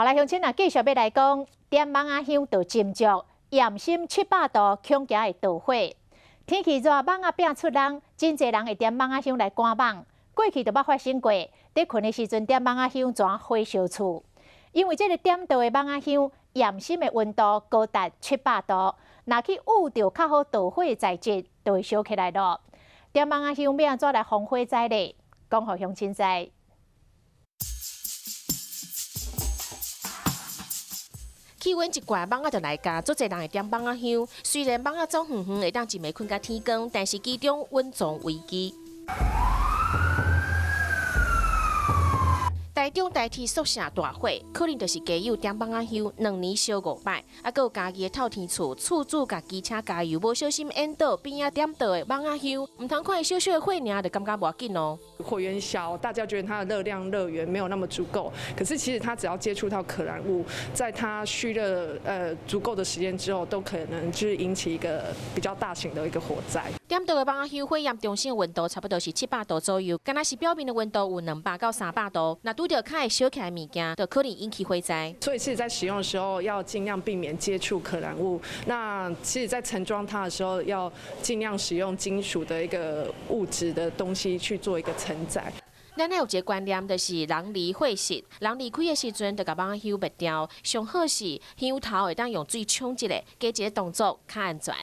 好來，鄉親啊，繼續欲來講，點蠓仔香就斟酌，岩心700度恐驚會著火。天氣熱，蠓仔變出籠，真濟人會點蠓仔香來趕蠓。過去就捌發生過，佇睏的時陣點蠓仔香怎火燒厝？因為這个點著的蠓仔香，岩心的溫度高達七百度，若去捂著較好著火的材質，就會燒起來囉。點蠓仔香欲按怎來防火災咧？講予鄉親知。氣溫一懸，蠓仔就來咬，足濟人會點蠓仔香。雖然蠓仔走遠遠會當一暝睏到天光，但是其中隱藏危機。台中台鐵宿舍大火，可能就是家友點蠓仔香，2年燒五擺，啊，閣有家己的透天厝，厝主共機車加油，無小心引導邊仔點著的蠓仔香，毋通看伊小小的火爾，就感覺無要緊哦。火源小，大家覺得它的熱量熱源沒有那麼足夠，可是其實它只要接觸到可燃物，在它蓄熱足夠的時間之後，都可能就是引起一個比較大型的一個火災。點著的蠓仔香火焰中心溫度差不多是700度左右，敢若是表面的溫度有200到300度，若拄著較會燒起來的物件，就可能引起火災。所以，其實在使用的時候要盡量避免接觸可燃物。那其實，在盛裝它的時候，要盡量使用金屬的一個物質的東西去做一個承載。咱還有一个觀念，就是人離火熄，人離開的時陣，就共蠓仔香滅掉。上好是香頭會當用水沖一下，加一个動作較安全。